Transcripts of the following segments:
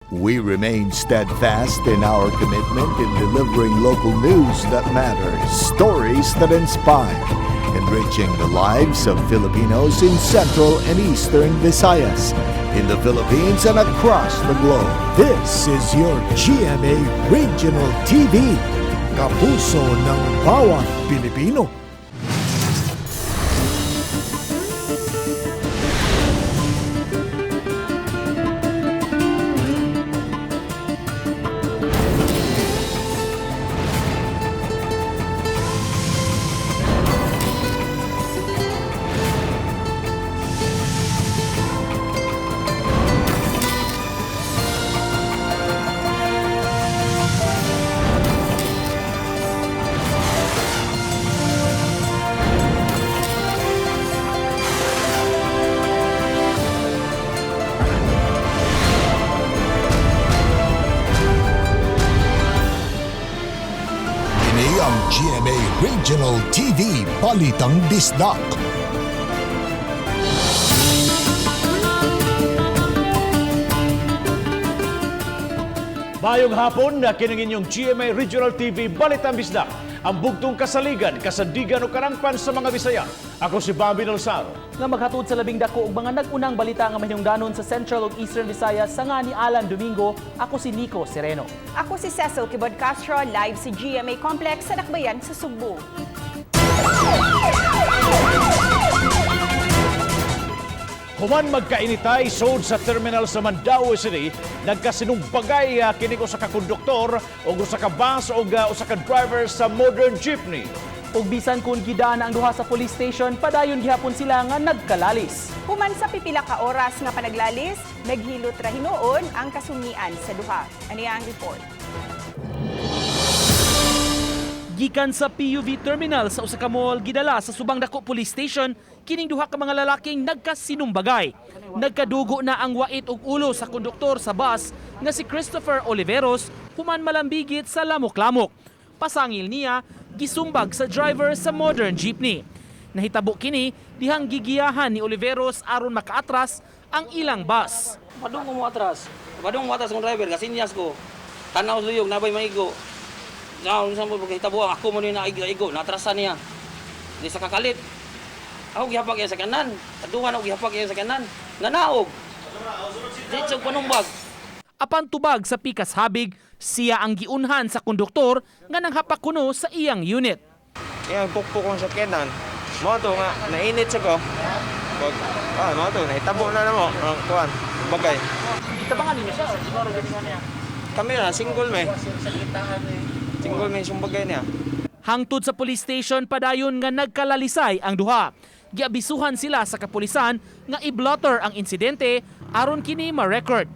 We remain steadfast in our commitment in delivering local news that matters, stories that inspire, enriching the lives of Filipinos in Central and Eastern Visayas, in the Philippines and across the globe. This is your GMA Regional TV, kapuso ng bawat Pilipino. Ini ang GMA Regional TV Balitang Bisdak. Mayong hapon na kining inyong GMA Regional TV Balitang Bisdak. Ang bugtong kasaligan, kasandigan o karangpan sa mga Bisaya. Ako si Bobby Nalsaro. Nga maghatod sa labing dako og mga nag-unang balita nga mahinungdanon sa Central ug Eastern Visayas sa nga ni Alan Domingo, ako si Nico Sereno. Ako si Cecil Kibod Castro, live sa GMA Complex sa Dakbayan sa Sugbo. Human magkainitay sold sa terminal sa Mandaue City, nagkasinumbagay kini usa ka konduktor o usa ka bus o usa ka driver sa modern jeepney. Ug bisan kun gidaan ang duha sa police station, padayon gihapon sila nga nagkalalis. Human sa pipila ka oras nga panaglalis, naghilot ra hinuon ang kasungian sa duha. Aniya ang report. Gikan sa PUV terminal sa usa ka mall gidala sa Subang Dako Police Station kining duha ka mga lalaking nagkasinumbagay. Nagkadugo na ang wait ug ulo sa konduktor sa bus nga si Christopher Oliveros human malambigit sa lamok-lamok. Pasangil niya gisumbag sa driver sa modern jeepney. Nahitabo kini dihang gigiyahan ni Oliveros aron makaatras ang ilang bus. Padung ko mo atras. Padung mo atras kong driver kasi niyas ko. Tanaw luyog nabay maigo. Naon sa mo pagkahitabo ako mo ni naigo igo natrasan niya. Di sa kakalit. Ako gihapak iya sa kanan. Kadungan ako gihapak iya sa kanan. Nanaog. Di sa panumbag. Apan tubag sa pikas habig, siya ang giunhan sa konduktor nga nanghapak kuno sa iyang unit. Yan, pukpok kong sakyanan. Mo to nga, nainit sa ko. Pag, mo to, nahitabo na na mo. Ang kuan, bagay. Tabangan ninyo siya, siguro niya. Kami na, single may. Single may bagay niya. Hangtod sa police station padayon nga nagkalalisay ang duha. Giabisuhan sila sa kapulisan nga i-blotter ang insidente aron kini ma-record.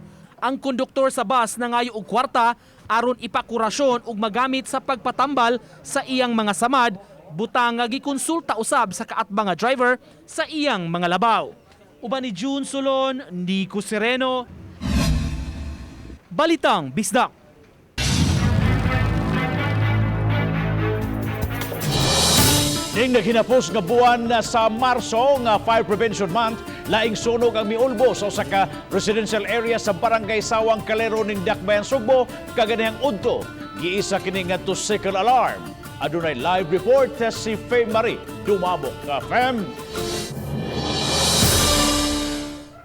Ang konduktor sa bus nangayo og kwarta aron ipakurasyon ug magamit sa pagpatambal sa iyang mga samad butang nga gikonsulta usab sa kaatbang nga driver sa iyang mga labaw. Uban ni June Solon, Nico Sereno. Balitang Bisdak. Ning naghinapos nga buwan na sa Marso nga Fire Prevention Month, laing sunog ang miulbo sa usa ka residential area sa Barangay Sawang Calero ning Dakbayan Sugbo kaganihang udto. Giisa kini ngadto second alarm. Adunay live report si Faye Marie Dumabok. Fem.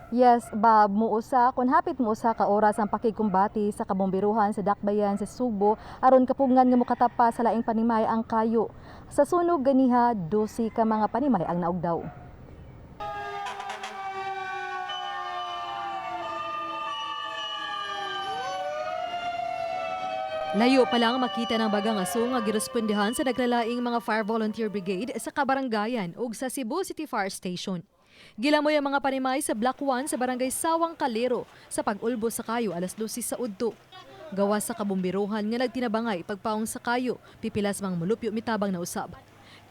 Yes, Bob, muusa kun hapit muusa ka oras ang pakigkumbati sa kabombiruhan sa Dakbayan sa Sugbo aron kapugngan nga mokatapa sa laing panimay ang kayo. Sa sunog ganiha 12 ka mga panimay ang naugdaw. Layo pa lang makita ng bagang aso nga girespondehan sa naglalaing mga Fire Volunteer Brigade sa Kabaranggayan ug sa Cebu City Fire Station. Gilamoy ang mga panimay sa Block 1 sa Barangay Sawang Calero sa pag-ulbo sa kayo alas 12 sa udto. Gawas sa kabumbiruhan nga nagtinabangay pagpaong sa kayo, pipilas mang mulupyo mitabang na usab.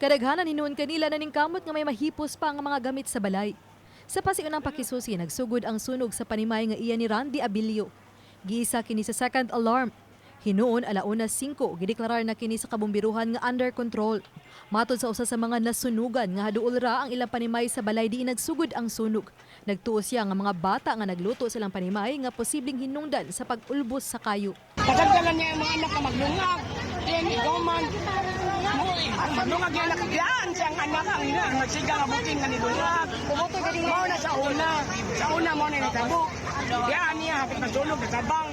Kadaghanan hinuon kanila na ningkamot nga may mahipos pa ang mga gamit sa balay. Sa pasiunang pakisusi, nagsugod ang sunog sa panimay nga iya ni Randy Abilio. Giisa kini sa second alarm. Hinuon 1:05, gideklarar na kini sa kabombiruhan nga under control. Matod sa usa sa mga nasunugan nga haduol ra ang ilang panimay sa balay diin nagsugod ang sunog. Nagtuo siya nga mga bata nga nagluto sa ilang panimay nga posibleng hinungdan sa pag-ulbos sa kayo. Pasagdalan niya ang mga anak na maglungag. Yan, ikaw man. Maglungag yung anak. Yan, siyang anak ang ina. Ang nagsiga nga buting nga nilungag. Mao na sa una. Sa una, mao na nitabo. Yan niya, hapit nagsulog, nasabang.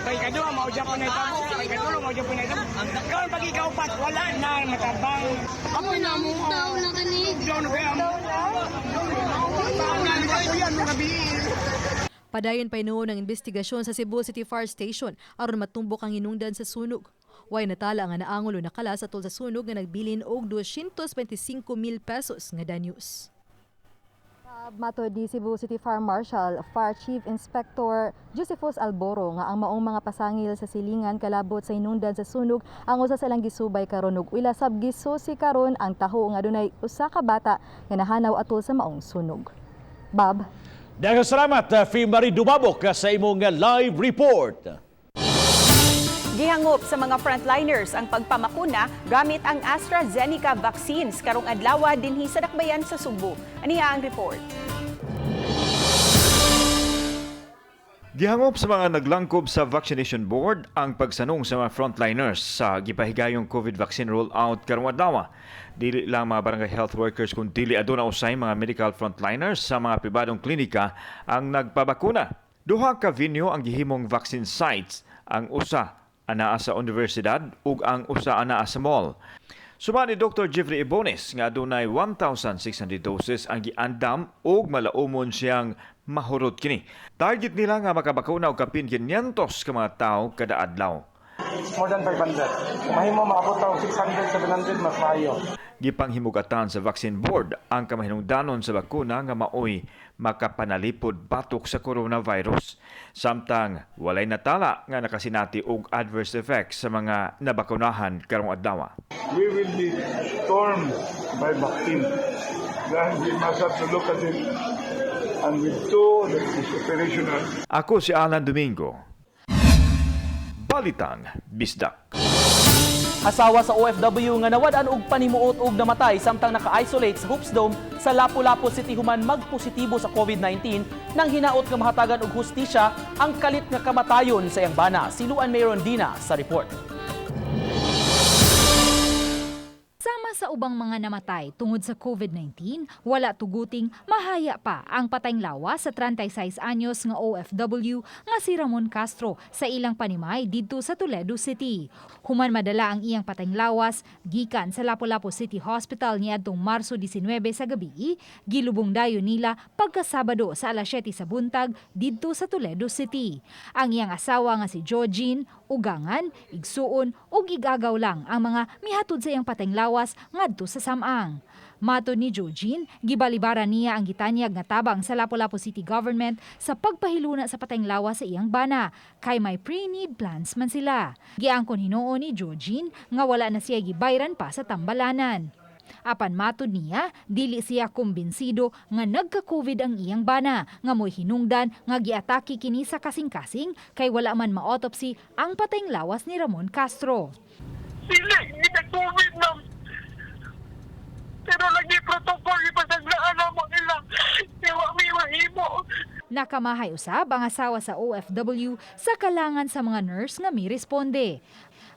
Kay kaduha, mao siya po nitabo. Kay katulo, mao siya po nitabo. Karon pag ikaw pat, wala na matabang. Ako na mo. Daw na kani. Daw na kaya mo. Daw na, nagkakuyan mo gabi. Padayon pa hinuon ang investigasyon sa Cebu City Fire Station aron matumbok ang hinungdan sa sunog. Way natala nga naangol o nakalas atol sa sunog nga nagbilin og 225 mil pesos nga danyos. Matod ni Cebu City Fire Marshal, Fire Chief Inspector Josephus Alboro nga ang maong mga pasangil sa silingan kalabot sa hinungdan sa sunog ang usa sa ilang gisubay karon ug ila sab gisusi karon ang taho nga dunay usa ka bata nga nahanaw atol sa maong sunog. Bob. Daghang salamat, Fee Marie Dumabok, sa imong live report. Gihangop sa mga frontliners ang pagpamakuna gamit ang AstraZeneca vaccines karong adlaw dinhi sa Dakbayan sa Sugbo. Aniya ang report. Gihangop sa mga naglangkob sa vaccination board ang pagsanong sa mga frontliners sa gipahigayong COVID vaccine rollout karong adlaw. Dili lang mga barangay health workers kun dili aduna usay mga medical frontliners sa mga pribadong klinika ang nagpabakuna. Duha ka venue ang gihimong vaccine sites, ang usa anaa sa universidad ug ang usa anaa sa mall. Suma ni Dr. Jeffrey Ibones nga adunay 1,600 doses ang giandam ug malaumon siyang mahurot kini. Target nila nga makabakuna og kapin 500 ka mga tawo kada adlaw. More than 500. Mahimo maabot og 600, 700, mas maayo. Gipanghimugatan sa vaccine board ang kamahinungdanon sa bakuna nga maoy makapanalipod batok sa coronavirus. Samtang walay natala nga nakasinati og adverse effects sa mga nabakunahan karong adlaw. We will be stormed by vaccine. Then we must have to look at it and with two that is operational. Ako si Alan Domingo. Balitang Bisdak. Asawa sa OFW nga nawad-an og panimuot og namatay samtang naka-isolate sa Hoops Dome sa Lapu-Lapu City human magpositibo sa COVID-19 nang hinaot nga mahatagan og hustisya ang kalit nga kamatayon sa iyang bana. Si Luan Mayron Dina sa report. Sama sa ubang mga namatay tungod sa COVID-19, wala tuguting mahaya pa ang patayng lawas sa 36 anyos nga OFW nga si Ramon Castro sa ilang panimay didto sa Toledo City. Human madala ang iyang patayng lawas gikan sa Lapu-Lapu City Hospital niadtong Marso 19 sa gabi, gilubong dayon nila pagkasabado sa alas 7 sa buntag didto sa Toledo City. Ang iyang asawa nga si Georgine, ugangan, igsuon ug igagaw lang ang mga mihatod sa iyang patayng lawas ngadto sa Samang. Matod ni Georgine, gibalibaran niya ang gitanyag nga tabang sa Lapu-Lapu City Government sa pagpahiluna sa patayng lawas sa iyang bana, kay may pre-need plans man sila. Giangkon hinuon ni Georgine nga wala na siya gibayran pa sa tambalanan. Apan matod niya, dili siya kumbinsido nga nagka-COVID ang iyang bana, nga mo'y hinungdan nga giatake kini sa kasing-kasing kay wala man ma-autopsy ang patayng lawas ni Ramon Castro. Dili, hindi na COVID, ma'am. Pero lagi protocol, ipasaglaan na mo nila. Iwa mi mahimo. Nakamahay usab ang asawa sa OFW sa kalangan sa mga nurse nga mi-responde.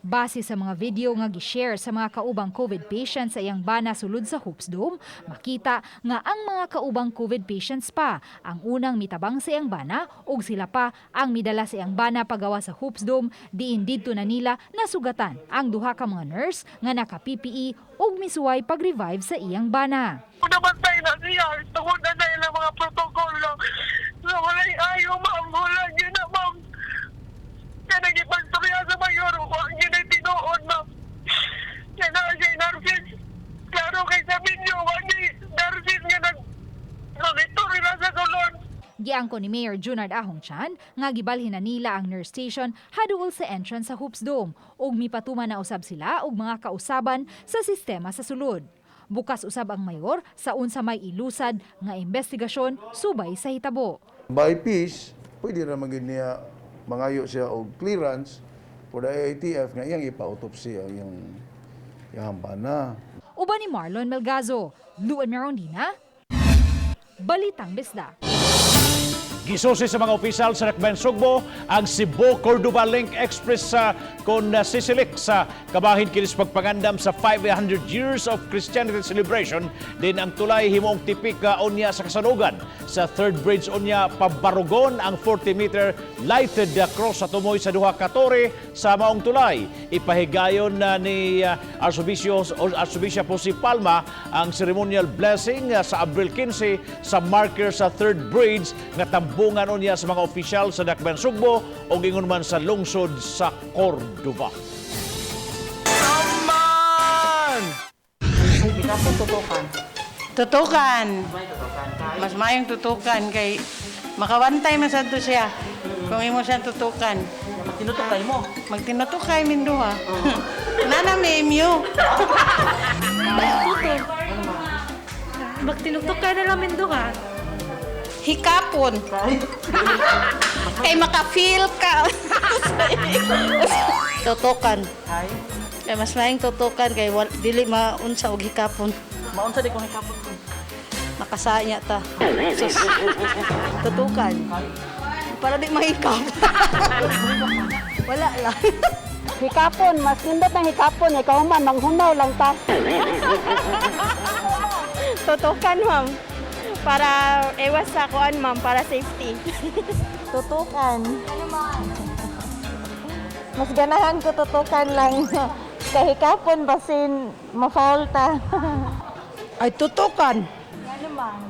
Base sa mga video nga gi-share sa mga kaubang COVID patients sa iyang bana sulod sa Hoops Dome, makita nga ang mga kaubang COVID patients pa ang unang mitabang sa iyang bana ug sila pa ang midala sa iyang bana pagawa sa Hoops Dome diin didto na nila nasugatan ang duha ka mga nurse nga naka PPE ug misuway pag-revive sa iyang bana. Namatay na siya. Tungod na na ilang mga protocol. Na walay ayo, ma'am. Wala yun na, ma'am. Kaya nagipagsabihan sa mayor, wa yun ay tinuod, ma'am. Kaya na siya nurses. Klaro kay sa video, wa ni nurses nga nag monitor nila sa sulod. Giangko ni Mayor Junard Ahong Chan nga gibalhin na nila ang nurse station haduol sa entrance sa Hoops Dome ug mipatuman na usab sila og mga kausaban sa sistema sa sulod. Bukas usab ang mayor sa unsa may ilusad nga investigasyon subay sa hitabo. By peace, pwede ra man gyud niya mangayo siya og clearance for the IATF nga iyang ipa-autopsy ang iyang iyang bana. Uban ni Marlon Melgazo, Luan Merondina, Balitang Bisdak. Gisusi sa mga opisyal sa Dakbayan Sugbo ang Cebu Cordova Link Express sa kon sisilik sa kabahin kinis pagpangandam sa 500 years of Christianity celebration din ang tulay himong tipik unya sa kasanugan. Sa third bridge unya pabarugon ang 40-meter lighted cross sa tumoy sa duha ka tore sa maong tulay. Ipahigayon na ni Arsobispo si Palma ang ceremonial blessing sa Abril 15 sa marker sa third bridge nga tambungan unya sa mga opisyal sa Dakbayan Sugbo o ingon man sa lungsod sa Cordova. Tutukan. Tutukan. Mas mayong tutukan kay makawantay man sad to siya. Kung imo siyang tutukan. Magtinutukay mo? Magtinutukay min duha. Nana may imyo. Tutok. Magtinutukay na lang min duha. Hikapon. Kay maka-feel ka. Tutukan. Kay mas maayong tutukan kay dili maunsa og hikapon. Maunsa di kung hikapon. Makasaya ta. Sus. Tutukan. Para di mahikap. Wala lang. Hikapon, mas nindot ng hikapon, ikaw man, manghunaw lang ta. Tutukan, ma'am. Para iwas sa kuan, ma'am, para safety. Tutukan. Mas ganahan ko tutukan lang. Kay hikapon basin ma-foul ta. Ay, tutukan. Ano man?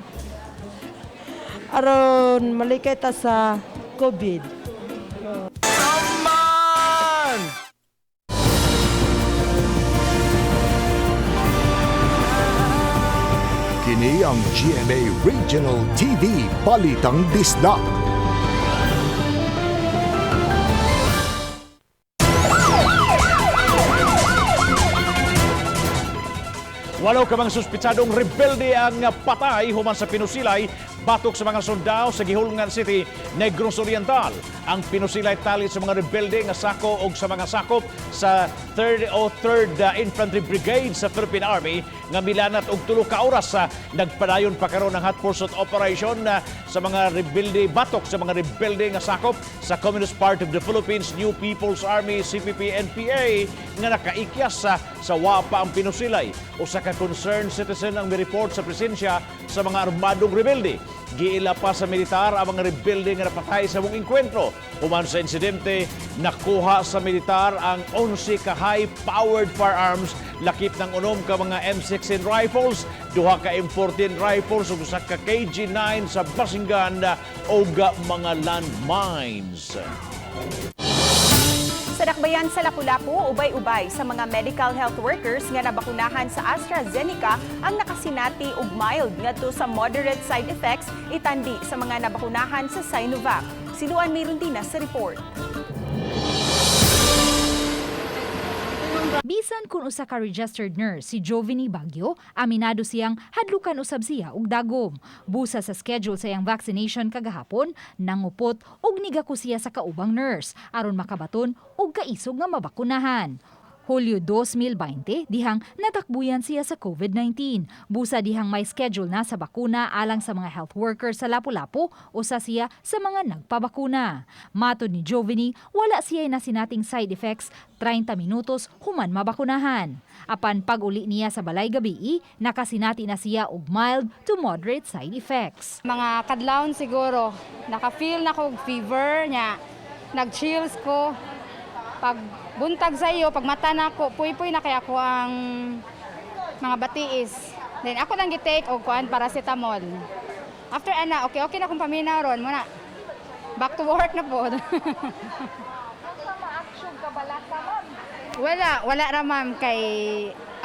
Aron malikay ta sa COVID. Kini ang GMA Regional TV Balitang Bisdak. Walo ka mga suspitsadong rebelde ang patay human sa pinusilay batok sa mga sundao sa Gihulngan City, Negros Oriental. Ang pinusilay tali sa mga rebelde nga sako og sa mga sakop sa 3rd o 3rd Infantry Brigade sa Philippine Army nga milanat og 3 ka oras sa nagpadayon pa karon ang hot pursuit operation sa mga rebelde batok sa mga rebelde nga sakop sa Communist Party of the Philippines New People's Army CPP-NPA nga nakaikyas sa wapa ang pinusilay. Usa ka concerned citizen ang mireport sa presensya sa mga armadong rebelde. Giila pa sa militar ang mga rebelde nga napatay sa mong engkwentro. Human sa insidente, nakuha sa militar ang 11 ka high-powered firearms lakip ng 6 ka mga M16 rifles, 2 ka M14 rifles ug 1 ka KG9 sa Basingan ug mga landmines. Sa Dakbayan sa Lapu-Lapu, ubay-ubay sa mga medical health workers nga nabakunahan sa AstraZeneca ang nakasinati og mild ngadto sa moderate side effects itandi sa mga nabakunahan sa Sinovac. Siluan Mirundina sa report. Bisan kung usa ka registered nurse si Joviny Baguio, aminado siyang hadlukan usab siya og dagom. Busa sa schedule sa iyang vaccination kagahapon, nangupot og nigako siya sa kaubang nurse aron makabaton og kaisog nga mabakunahan. Hulyo 2020, dihang natakbuyan siya sa COVID-19. Busa dihang may schedule na sa bakuna alang sa mga health workers sa Lapu-Lapu, usa siya sa mga nagpabakuna. Matod ni Joviny, wala siya nasinating side effects 30 minutos human mabakunahan. Apan pag-uli niya sa balay gabii, nakasinati na siya og mild to moderate side effects. Mga kadlawon siguro, naka-feel na ko og fever nya, nag-chills ko. Pag buntag sa iyo, pag mata na ako, puy-puy na kay ako ang mga batiis. Then ako lang gi-take og kuan paracetamol. After ana, okay okay na akong paminaw ron muna. Back to work na po. Wala, wala ra ma'am kay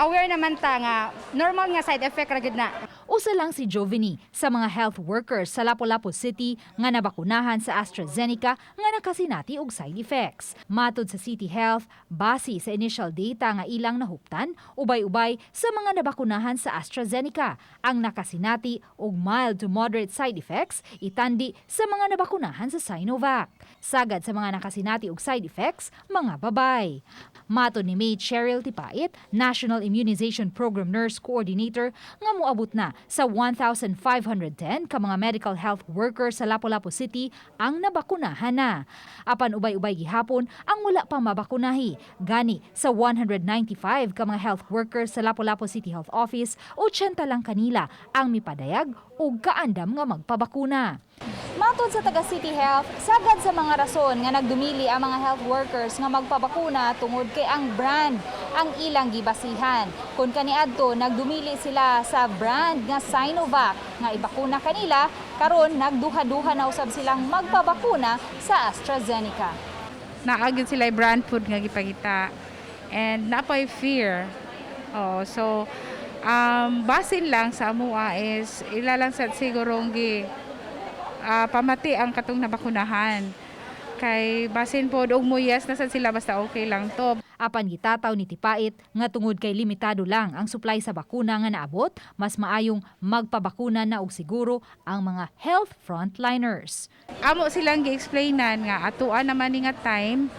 aware naman ta nga normal nga side effect ra gyud na. Usa lang si Jovany sa mga health workers sa Lapu-Lapu City nga nabakunahan sa AstraZeneca nga nakasinati og side effects. Matod sa City Health, base sa initial data nga ilang nahuptan, ubay-ubay sa mga nabakunahan sa AstraZeneca ang nakasinati og mild to moderate side effects itandi sa mga nabakunahan sa Sinovac. Sagad sa mga nakasinati og side effects, mga babay. Matod ni May Cheryl Tipait, National Immunization Program Nurse Coordinator, nga moabot na sa 1,510 ka mga medical health workers sa Lapu-Lapu City ang nabakunahan na. Apan ubay-ubay gihapon ang wala pa mabakunahi. Gani sa 195 ka mga health workers sa Lapu-Lapu City Health Office, 80 lang kanila ang mipadayag og kaandam nga magpabakuna. Matod sa taga City Health, sagad sa mga rason nga nagdumili ang mga health workers nga magpabakuna tungod kay ang brand ang ilang gibasihan. Kung kaniadto nagdumili sila sa brand nga Sinovac nga ibakuna kanila, karon nagduha-duha na usab silang magpabakuna sa AstraZeneca. Naa gyud sila brand food nga gipangita and napay fear. Oh, so basin lang sa amua is ila lang sa sigurong gi pamati ang katong nabakunahan. Kay basin pod og mo yes na sad sila, basta okay lang to. Apan gitataw ni Tipait nga tungod kay limitado lang ang supply sa bakuna nga naabot, mas maayong magpabakuna na og siguro ang mga health frontliners. Amo silang gi-explainan nga atoa naman ni nga time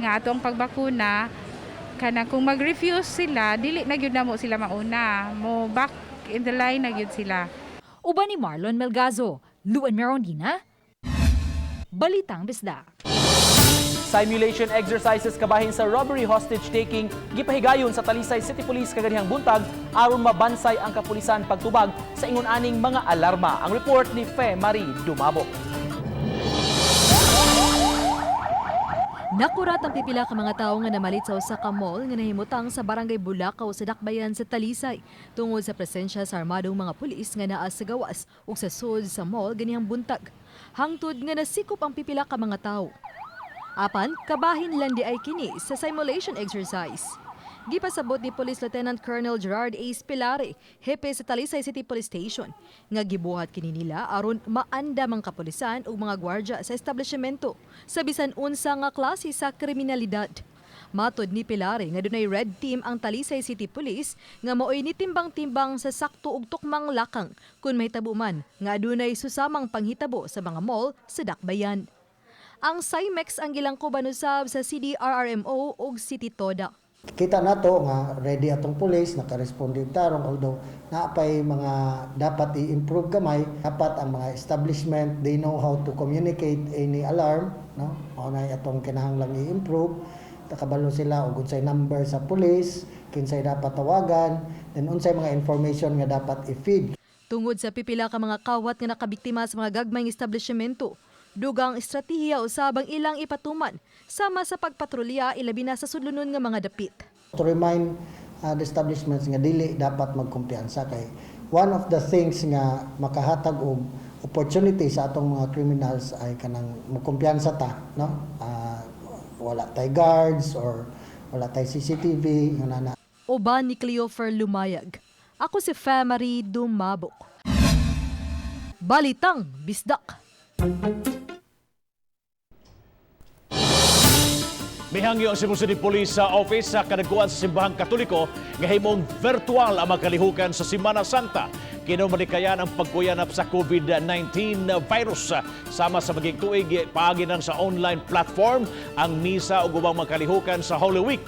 nga ato ang pagbakuna, kanang kung mag-refuse sila, dili na gyud namo sila mauna, mo back in the line na gyud sila. Uban ni Marlon Melgazo, Luan Merondina, Balitang Bisdak. Simulation exercises kabahin sa robbery hostage taking gipahigayon sa Talisay City Police kaganihang buntag aron mabansay ang kapulisan pagtubag sa ingon aning mga alarma. Ang report ni Fe Marie Dumabo. Nakurat ang pipila ka mga tawo nga namalit sa usa ka mall nga nahimutang sa Barangay Bulacau sa Dakbayan sa Talisay tungod sa presensya sa armadong mga pulis nga naa sa gawas ug sa sud sa mall ganihang buntag. Hangtod nga nasikop ang pipila ka mga tawo. Apan kabahin lang di ay kini sa simulation exercise. Gipasabot ni Police Lieutenant Colonel Gerard A. Spilare, hepe sa Talisay City Police Station, nga gibuhat kini nila aron maandam ang kapulisan ug mga gwardya sa establishmento sa bisan unsa nga klase sa kriminalidad. Matod ni Pilare nga dunay red team ang Talisay City Police nga maoy nitimbang-timbang sa sakto ug tukmang lakang kung mahitabo man nga adunay susamang panghitabo sa mga mall sa Dakbayan. Ang CIMEX ang gilangkoban usab sa CDRRMO ug City Toda. Kita nato nga ready atong police, nakaresponde tarong, although naapay mga dapat i-improve gamay. Dapat ang mga establishment, they know how to communicate any alarm, no? Mao na atong kinahanglang i-improve. Nakabalo sila og unsay number sa police, kinsay dapat tawagan, then unsay mga information nga dapat i-feed. Tungod sa pipila ka mga kawat nga nakabiktima sa mga gagmayng establishmento, dugang estratehiya usab ang ilang ipatuman sama sa pagpatrolya ilabi na sa sudlonon nga mga dapit. To remind the establishments nga dili dapat magkumpiyansa kay one of the things nga makahatag og opportunity sa atong mga criminals ay kanang mukumpiyansa ta, no? Wala tay guards or wala tay CCTV nga nana. Uban ni Cleofer Lumayag. Ako si Famary Dumabok. Balitang Bisdak. Mihangyo ang Cebu City Police sa office sa kadaguan sa Simbahang Katoliko nga himong virtual ang makalihukan sa Semana Santa. Kinumalikayan ang pagkuyanap sa COVID-19 virus. Sama sa maging tuig, paagi nang sa online platform ang misa ug ubang makalihukan sa Holy Week.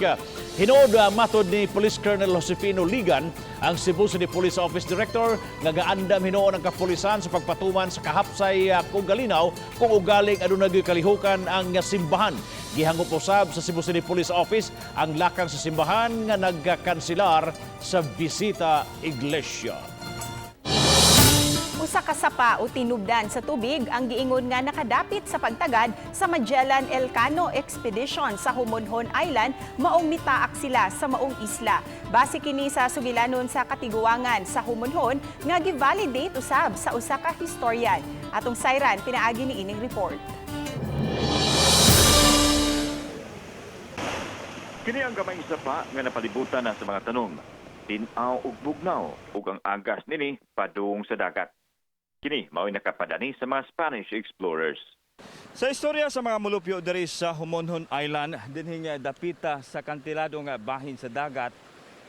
Hinuod matod ni Police Colonel Josefino Ligan, ang Cebu City Police Office Director, nga gaandam hinuon ang kapulisan sa pagpatuman sa kahapsay kung galinaw kung ugaling aduna gyud kalihukan ang simbahan. Gihangop usab sa Cebu City Police Office ang lakang sa simbahan nga nagkanselar sa Visita Iglesia. Usa ka sapa o tinubdan sa tubig ang giingon nga nakadapit sa pagtagad sa Magellan Elcano Expedition sa Homonhon Island, maong mitaak sila sa maong isla. Base kini sa sugilanon sa katiguangan sa Homonhon nga givalidate usab sa usa ka historian. Atong sayran pinaagi ni ining report. Kini ang gamayng sapa nga napalibutan na sa mga tanong. Tin-aw ug bugnaw ug ang agas nini padung sa dagat. Kini mao'y nakapadani sa mga Spanish explorers. Sa istorya sa mga mulupyo diri sa Homonhon Island, dinhing dapita sa kantilado nga bahin sa dagat,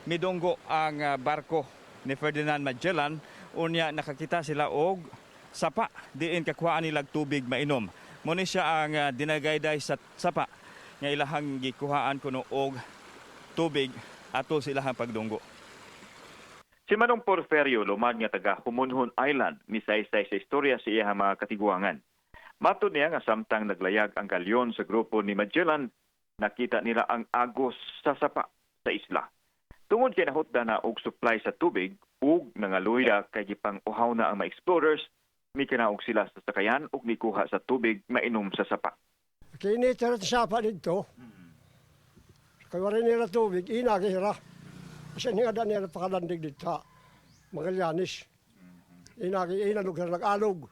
midunggo ang barko ni Ferdinand Magellan, unya nakakita sila og sapa diin kakuhaan nila tubig mainom. Muni siya ang dinagayday sa sapa nga ilahang gikuhaan kuno og tubig ato sa ilahang pagdunggo. Si Manong Porferio, lumad nga taga Homonhon Island, misaysay sa istorya sa iyang mga katiguangan. Matod niya nga samtang naglayag ang galyon sa grupo ni Magellan, nakita nila ang agos sa sapa sa isla. Tungod kay nahutda na og supply sa tubig ug nangaluya kay gipang-uhaw na ang mga explorers, mikanaog sila sa sakayan ug mikuha sa tubig mainom sa sapa. Kini tira sa sapa dito. Kay wala nila tubig, ina gira. Kasi nga da nila pakalandig dito sa Magallanes. Ina ina lugar nag-alog.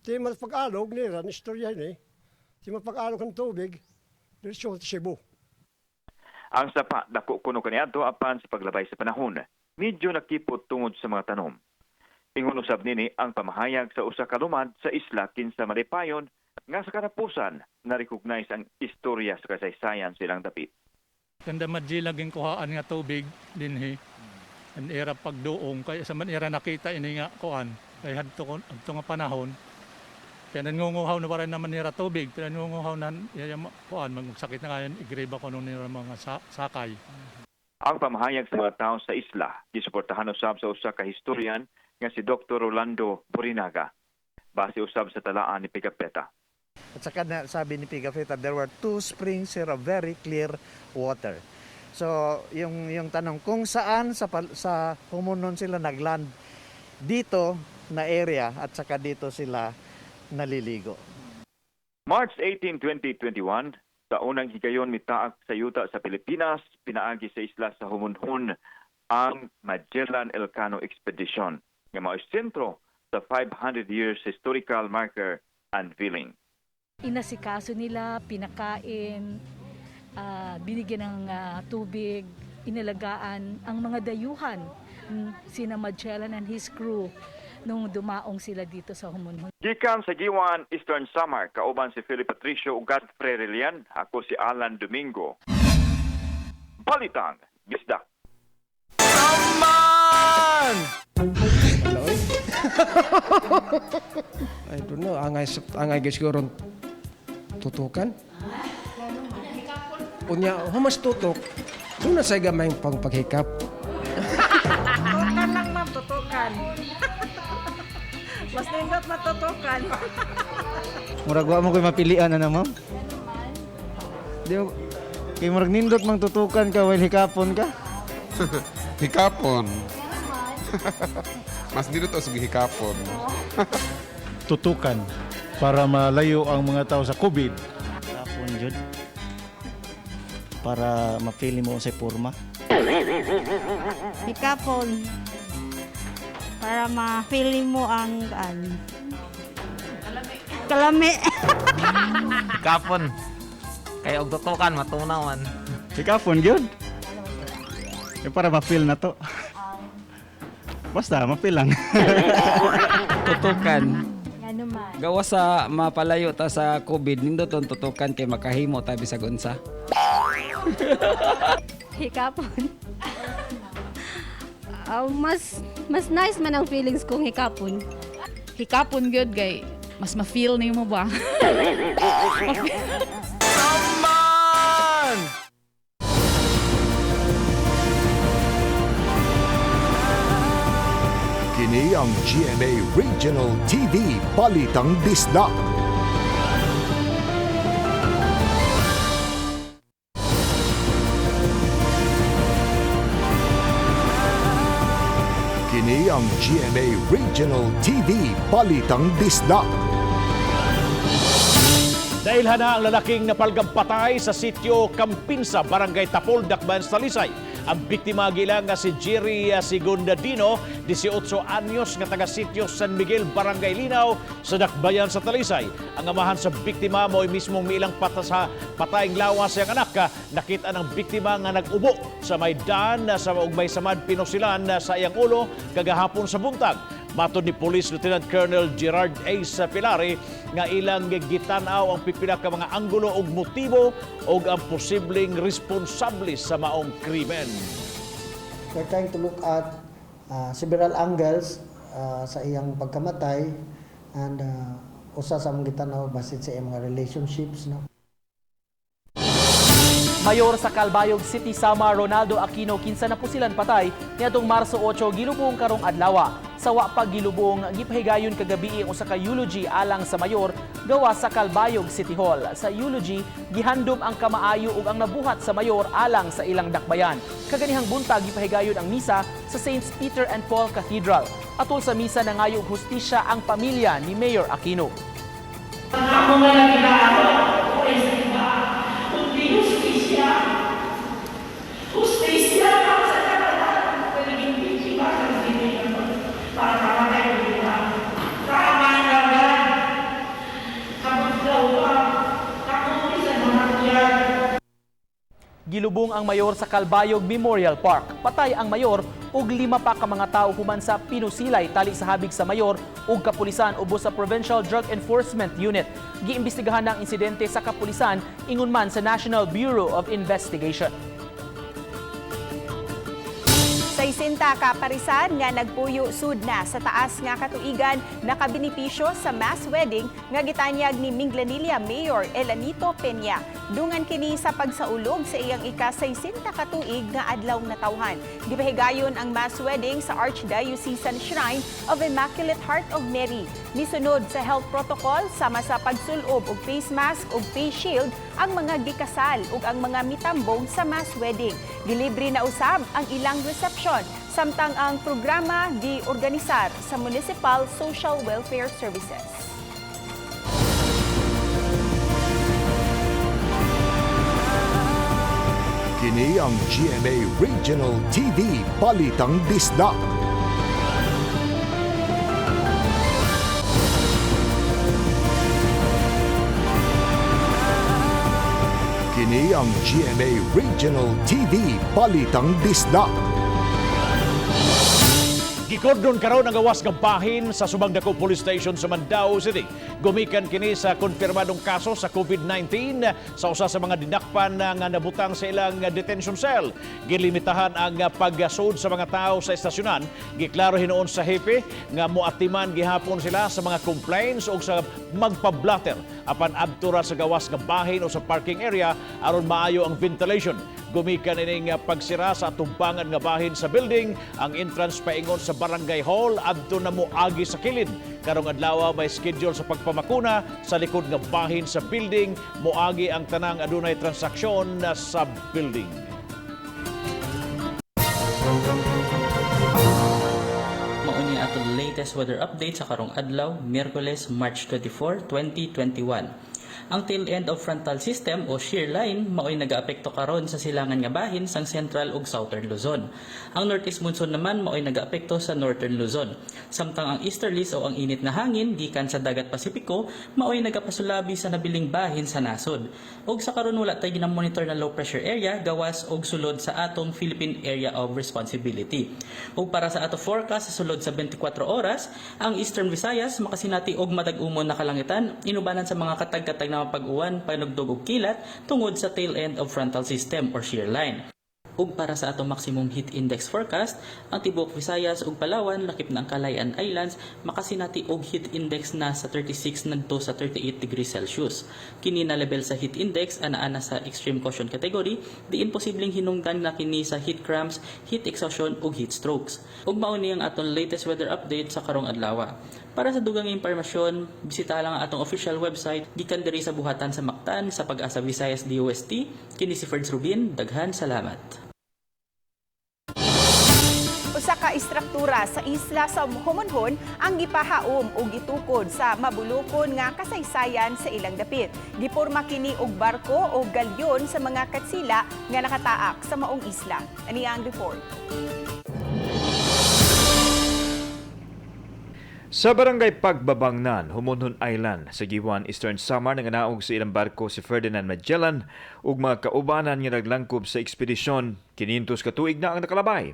Ti mas pag-alog nila, ni istorya ni. Ti mas pag-alog ng tubig, diretso sa Cebu. Ang sapa dako kuno kaniadto apan sa paglabay sa panahon, medyo nakipot tungod sa mga tanom. Ingon usab nini ang pamahayag sa usa ka lumad sa isla kinsa malipayon nga sa katapusan na-recognize ang istorya sa kasaysayan silang dapit. Kanda Magellan ging kuhaan nga tubig dinhi. Ang era pagduong kay sa man era nakita ini nga kuan kay hadto adto nga panahon. Kaya nangunguhaw na pa rin naman nira tubig, pero nangunguhaw na kuan magsakit na ngayon igriba ko nun nira mga sakay. Ang pamahayag sa mga tao sa isla gisuportahan usab sa usa ka historian nga si Dr. Rolando Borinaga. Base usab sa talaan ni Pigafetta. At saka na, sabi ni Pigafetta, there were two springs here of very clear water. So, yung tanong kung saan sa Homonhon sila nagland, dito na area at saka dito sila naliligo. March 18, 2021, sa unang higayon mitaak sa yuta sa Pilipinas, pinaagi sa isla sa Homonhon ang Magellan Elcano Expedition nga mao sentro sa 500 years historical marker unveiling. Inasikaso nila, pinakain, binigyan ng tubig, inalagaan ang mga dayuhan, sina Magellan and his crew nung dumaong sila dito sa Homonhon. Gikan sa Guiuan, Eastern Samar, kauban si Philip Patricio ug Godfrey Relian, ako si Alan Domingo. Balitang Bisdak. Man! I don't know, angay angay siguro tutukan. Unya, humas tutok, doon na sa gamay pang paghikap. Tutukan lang, ma'am, tutukan. Mas nindot matutukan. Murag wa mo koy mapilian na, ma'am. Di mo kay murag nindot mang tutukan ka while hikapon ka. Hikapon. Mas nindot og hikapon. Tutukan para malayo ang mga tao sa COVID. Hikapon jud. Para mapili mo sa porma. Hikapon. Para ma-feel mo ang kalami. Hikapon. Kay og tutukan matunawan. Hikapon gyud. Eh, para ma-feel na to. Basta ma-feel lang. Tutukan. Naman. Gawa sa mapalayo ta sa COVID, nindot ang tutukan kay makahimo ta bisag unsa. Hikapon. Mas nice man ang feelings kung hikapon. Hikapon gyud kay mas ma-feel nimo ba? Man! Kini ang GMA Regional TV Balitang Bisdak. Kini ang GMA Regional TV Balitang Bisdak. Dahil na ang lalaking napalgampatay sa sitio Kampinsa, Barangay Tapol, Dakbayan, Talisay. Ang biktima gilang nga si Jerry Segundadino, 18 anyos, nga taga sitio San Miguel, Barangay Linaw sa Dakbayan sa Talisay. Ang amahan sa biktima mo'y mismong miilang pata sa patayng lawas sa iyang anak. Nakita ng biktima nga nag-ubo sa may daan sa ug may samad pinusilan sa iyang ulo kagahapon sa buntag. Matod ni Police Lieutenant Colonel Gerard A. Pilari nga ilang gitan-aw ang pipila ka mga anggulo ug motibo ug ang posibleng responsable sa maong krimen. We're trying to look at several angles sa iyang pagkamatay and usa sa among gitanaw basin sa iyang mga relationships, no. Mayor sa Calbayog City, Samar, Ronaldo Aquino, kinsa napusilan patay niadtong Marso 8, gilubong karong adlaw. Sa wa pa gilubong, gipahigayon kagabi ang usa ka eulogy alang sa mayor gawa sa Calbayog City Hall. Sa eulogy, gihandom ang kamaayo ug ang nabuhat sa mayor alang sa ilang dakbayan. Kaganihang buntag gipahigayon ang misa sa Saints Peter and Paul Cathedral. Atol sa misa, nangayo og hustisya ang pamilya ni Mayor Aquino. Ako nga lang ginaano, kundi hustisya. Hustisya para sa lahat na naging biktima sa krimen para mamatay ko diba. Tama naman. Kapag pa, takuri sa mga yan. Gilubong ang mayor sa Calbayog Memorial Park. Patay ang mayor ug lima pa ka mga tawo human sa pinusilay tali sa habig sa mayor ug kapulisan ubos sa Provincial Drug Enforcement Unit. Giimbestigahan na ang insidente sa kapulisan ingon man sa National Bureau of Investigation. 60 ka parisan nga nagpuyo sud na sa taas nga katuigan nakabenepisyo sa mass wedding nga gitanyag ni Minglanilla Mayor Elanito Peña. Dungan kini sa pagsaulog sa iyang ika-60 katuig nga adlaw natawhan. Gipahigayon ang mass wedding sa Archdiocesan Shrine of Immaculate Heart of Mary. Misunod sa health protocol sama sa pagsulob og face mask ug face shield ang mga gikasal ug ang mga mitambong sa mass wedding. Gilibre na usab ang ilang reception samtang ang programa giorganisar sa Municipal Social Welfare Services. Kini ang GMA Regional TV Balitang Bisdak. Kini ang GMA Regional TV Balitang Bisdak. Gikordon karon ang gawas nga bahin sa Subang Dako Police Station sa Mandaue City. Gumikan kini sa konfirmadong kaso sa COVID-19 sa usa sa mga dinakpan nga nabutang sa ilang detention cell. Gilimitahan ang paggasud sa mga tao sa estasyonan. Giklaro hinuon sa hepe nga moatiman gihapon sila sa mga complaints o sa magpa-blatter apan adto ra sa gawas nga bahin o sa parking area aron maayo ang ventilation. Gumikan ining pagsira sa atubangan nga bahin sa building, ang entrance paingon sa Barangay Hall adto na moagi sa kilid. Karong adlaw may schedule sa pagpamakuna sa likod nga bahin sa building, moagi ang tanang adunay transaksyon sa building. Mauni atong latest weather update sa karong adlaw, Miyerkules, March 24, 2021. Ang tail end of frontal system o shear line mao'y nagaapekto karon sa silangan nga bahin sang Central ug Southern Luzon. Ang northeast monsoon naman mao'y nagaapekto sa Northern Luzon. Samtang ang easterlies o ang init nga hangin gikan sa dagat Pasipiko mao'y nagapasulabi sa nabiling bahin sa nasod. Ug sa karon wala tay ginamonitor na low pressure area gawas og sulod sa atong Philippine Area of Responsibility. Ug para sa ato forecast sa sulod sa 24 oras, ang Eastern Visayas makasinati og matag-umon na kalangitan inubanan sa mga katag-katag na pag-uwan, panugdog ug kilat tungod sa tail end of frontal system or shear line. Ug para sa atong maximum heat index forecast, ang tibuok Visayas ug Palawan lakip na ang Kalayaan Islands makasinati og heat index na sa 36 ngadto sa 38 degrees Celsius. Kini na level sa heat index ana-ana sa extreme caution category, diin posibleng hinungdan na kini sa heat cramps, heat exhaustion ug heat strokes. Ug mao ni ang atong latest weather update sa karong adlaw. Para sa dugang impormasyon, bisita lang ang atong official website gikan diri sa buhatan sa Mactan sa Pag-asa Visayas DOST. Kini si Ferds Rubin, daghan salamat. Usa ka istruktura sa isla sa Homonhon ang gipahaom ug gitukod sa mabulukon nga kasaysayan sa ilang dapit. Giporma kini og barko o galyon sa mga katsila nga nakataak sa maong isla. Ani ang report. Sa barangay Pagbabangnan, Homonhon Island, sa Guiuan, Eastern Samar, nanganaog sa ilang barko si Ferdinand Magellan ug mga kaubanan nga naglangkob sa ekspedisyon, 500 ka tuig na ang nakalabay.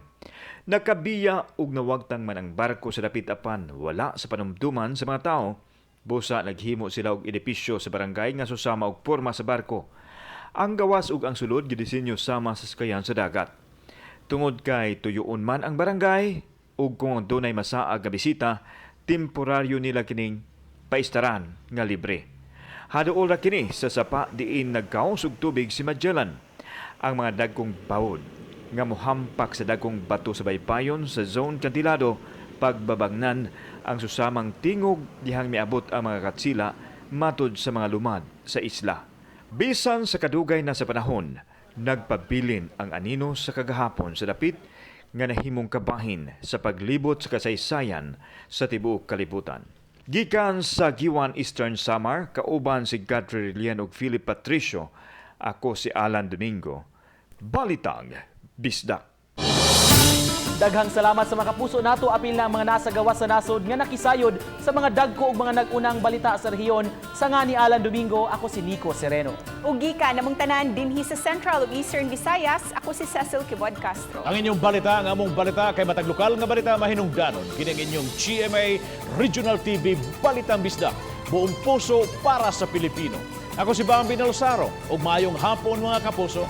Nakabiya ug nawagtang man ang barko sa dapit apan wala sa panumduman sa mga tao. Busa naghimo sila og edipisyo sa barangay nga susama og porma sa barko. Ang gawas ug ang sulod gidisenyo sama sa sakayan sa dagat. Tungod kay tuyuon man ang barangay ug kung dunay masaag nga bisita, temporaryo nila kining paistaran nga libre. Haduol ra kini sa sapa diin nagkaos og tubig si Magellan. Ang mga dagkong bawod nga mohampak sa dagkong bato sa baybayon sa zone kantilado pagbabangnan ang susamang tingog dihang miabot ang mga katsila matud sa mga lumad sa isla. Bisan sa kadugay na sa panahon, nagpabilin ang anino sa kagahapon sa dapit nga nahimong kabahin sa paglibot sa kasaysayan sa tibuok kalibutan. Gikan sa Guiuan, Eastern Samar, kauban si Godfrey Relian ug Philip Patricio, ako si Alan Domingo. Balitang Bisdak. Daghang salamat sa mga kapuso nato, apil na ang mga nasa gawas sa nasod nga nakisayod sa mga dagko ug mga nag-unang balita sa rehiyon. Sa nga ni Alan Domingo, ako si Nico Sereno. Ug gikan namong tanan dinhi sa Central ug Eastern Visayas, ako si Cecil Quibod Castro. Ang inyong balita, ang among balita kay matag lokal nga balita mahinungdanon. Kini ang inyong GMA Regional TV Balitang Bisdak. Buong puso para sa Pilipino. Ako si Bambi Nalosaro. Ug maayong hapon, mga kapuso.